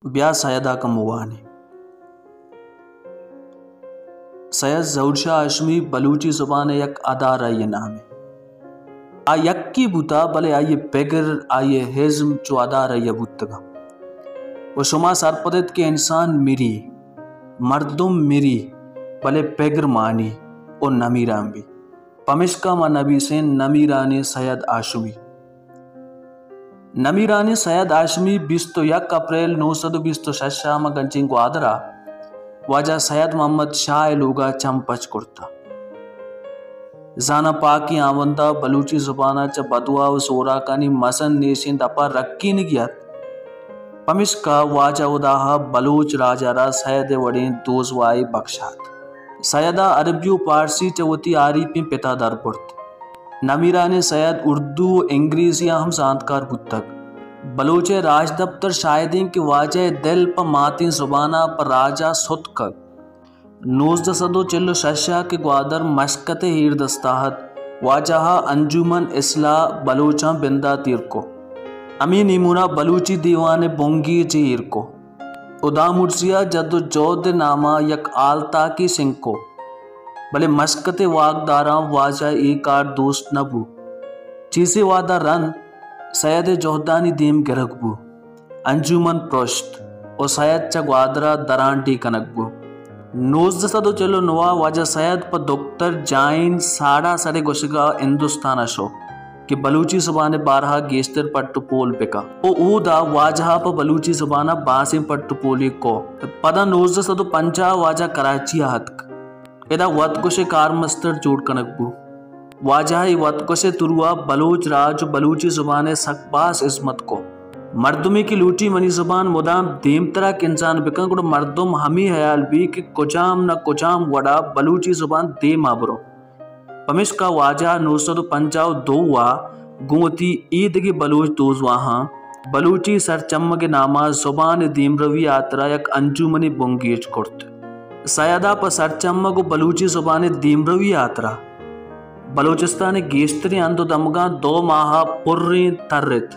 بیا سید ءَ کمو وانیں۔ سید ظہور شاہ ہاشمی بلوچی زبان ءِ یک ادارہ ءِ نامے۔ آ یکے بوتا، بلے آئی ءِ پگر، آئی ءِ ازم چو ادارہ ءَ بوتگاں۔ و شما سرپد ات کہ انسان مری، مردم مری، بلے پگر مانی و نمیران بی۔ پمشکا ما نبیسیں نمیرانیں سید ہاشمی۔ نمیرانیں سید ہاشمی بیست و یک اپریل نو سد و بیست و شش ءَ ما گنجیں گوادر ءَ واجہ سید محمد شاہ ءِ لوگ ءَ چم پچ کرتا۔ زاناں پاکیں ہاوندا بلوچی زبان ءَ چہ بدواہ و سوراکانی مزن نیشیں دپ ءَ رکینگی ات، پمشکا واجہ ہدا ءَ بلوچ راج ءَ را سید ءِ وڑیں دوزواہے بکشات۔ سید ءَ عربی و پارسی چہ وتی آریپیں پت ءَ در برت۔ نمیرانیں سید اردو و انگریزی ءَ ہم زانتکار بوتگ۔ بلوچ ءِ راجدپتر شاہدیں کہ واجہ ءِ دل پہ ماتیں زبان ءَ پہ راج ءَ ستکگ۔ نوزدہ سد و چل و شش ءَ کہ گوادر مشکت ءِ ایردست ءَ ات، واجہ ءَ انجمن اصلاح بلوچاں بندات ایر کو۔ ہمے نیمون ءَ بلوچی دیوان ءِ بنگیج ایر کو۔ ہدامرزی ءَ جد و جہد ءِ نام ءَ یک ہالتاکے سنگ کو، بلے مشکت ءِ واکداراں واجہ ءِ اے کار دوست نہ بو۔ چیزے وہد ءَ رند سید ءِ جہدانی دیم گرگ بو۔ انجمن پرشت و سید چہ گوادر ءَ درانڈیھ کنگ بو۔ نوزدہ سد و چل و نو ءَ واجہ سید پہ دکتر جائن ساڑا سر ءِ گوشگ ءَ ہندوستان ءَ شو کہ بلوچی زبان ءِ بارہ ءَ گیشتر پٹ و پول بکن۔ و اودا واجہ ءَ پہ بلوچی زبان ءَ بازیں پٹ و پولے کو۔ پدا نوزدہ سد و پنجاہ ءَ واجہ کراچی ءَ اتک۔ ادا وتکش ءِ کارمستر جوڑ کنگ بو۔ واجہ ءَ اے وتکش ءِ ترو ءَ بلوچ راج و بلوچی زبان ءِ سک باز ہزمت کو۔ مردمے کہ لوٹی منی زبان مدام دیمترا کنزان بکن، گڑا مردم ہمے ہیال بی کہ کجام نہ کجام وڑا بلوچی زبان دیم ءَ برو۔ پمشکا واجہ ءَ نو سد و پنجاہ و دو ءَ گوں وتی ایدگہ بلوچ دوزواہاں بلوچی سرچمگ ءِ نام ءَ زبان ءِ دیمروی ءِ ہاترا یک انجمنے بنگیج کرت۔ سید ءَ پہ سرچمگ و بلوچی زبان ءِ دیمروی ءِ ہاترا بلوچستان ءِ گیشتریں ہند و دمگاں دو ماہ ءَ پریں ترت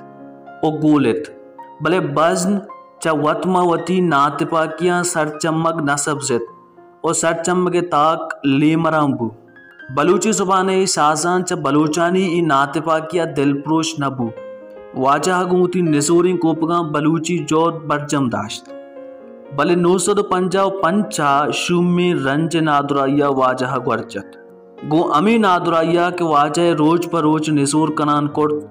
و گولت، بلے بزن چہ وت ماں وتی ناتپاکیاں سرچمگ نہ سبزت و سرچمگ ءِ تاک لیمران بو۔ بلوچی زبان ءِ اے سازان چہ بلوچانی اے ناتپاکی ءَ دلپروش نہ بو۔ واجہ ءَ گوں وتی نزوریں کوپگاں بلوچی جہد برجم داشت۔ بلے نو سد و پنجاہ و پنچ ءَ شومیں رنج ءِ نادراہی ءَ واجہ ءَ گور جت۔ گوں ہمے نادراہی ءَ کہ واجہ ءِ روچ پہ روچ نزور کنان کرت،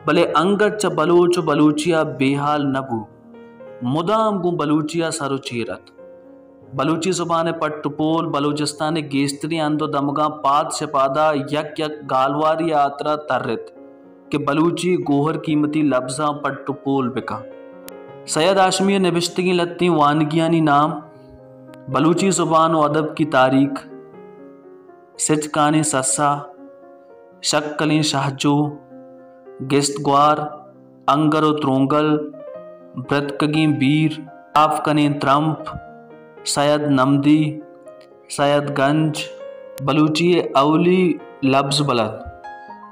بلے انگت چہ بلوچ و بلوچی ءَ بے ہال نہ بو۔ مدام گوں بلوچی ءَ سر و چیر ات۔ بلوچی زبان ءِ پٹ و پول بلوچستان ءِ گیشتریں ہند و دمگاں پاد شپادا یک یک گالواری ءِ ہاترا ترت کہ بلوچی گوہر قیمتی لبزاں پٹ و پول بکن۔ سید ہاشمی ءِ نبشتگیں لھتیں وانگیانی نام: بلوچی زبان و ادب کی تاریخ، سچکانیں سسا، شکلیں شہجو، گشتگوار، انگر و ترونگل، برتکگیں بیر، آپکنیں ترمپ، سید نمدی، سید گنج، بلوچی ءِ اولی لبز بلد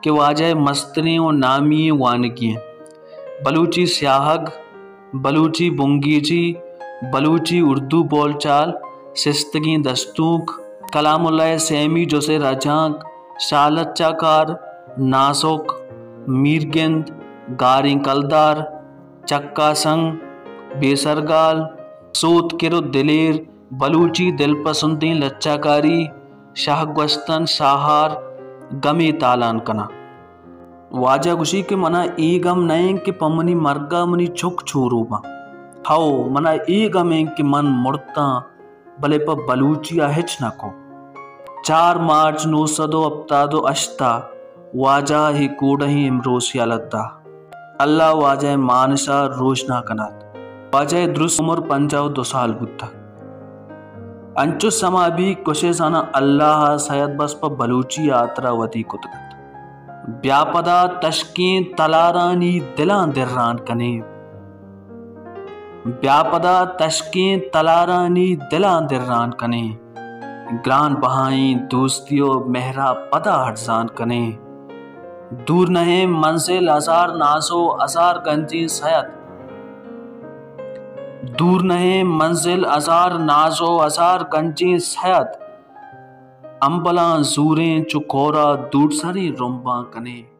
کہ واجہ ءِ مستریں و نامی ئیں وانگی انت۔ بلوچی سیاہگ، بلوچی بنگیجی، بلوچی اردو بول چال، سستگیں دستونک، کلام اللہ ءِ سیمی جز ءِ رجانک، شالچہ کار، ناسک، میرگند، گاریں کلدار، چکاسنگ، بیسرگال، سوتکر و دلیر، بلوچی دلپسندیں لچہ کاری، شاہ گوستن، شاہار، گمے تالان کناں۔ واجہ گوشی کہ منا اے گم نہ انت کہ پہ منی مرگ ءَ منی چک چورو باں۔ ہئو، منا اے گم انت کہ من مرتاں، بلے پہ بلوچی ءَ ہچ نہ کو۔ چار مارچ نو سد و ہپتاد و ہشت ءَ واجہ ءَ اے کوڑہیں امروز یلہ دات۔ اللہ واجہ ءِ مانش ءَ روشنا کنات۔ واجہ ءِ درست عمر پنجاہ و دو سال بوتگ۔ انچو سما بیت گوشئے زاناں اللہ ءَ سید بس پہ بلوچی ءِ ہاترا ودی کتگ ات۔ بیا پدا تشکیں تلارانی دلاں دران کنیں۔ بیا پدا تشکیں تلارانی دلاں دران کنیں۔ گران بہائیں دوستی و مہرا پدا ہرزان کنیں۔ دور نہ ایں منزل ہزار ناز و ہزار گنجیں سید۔ دور نہ ایں منزل ہزار ناز و ہزار گنجیں سید، امبلاں زوریں چو کورا دوڑسریں رمباں کنیں۔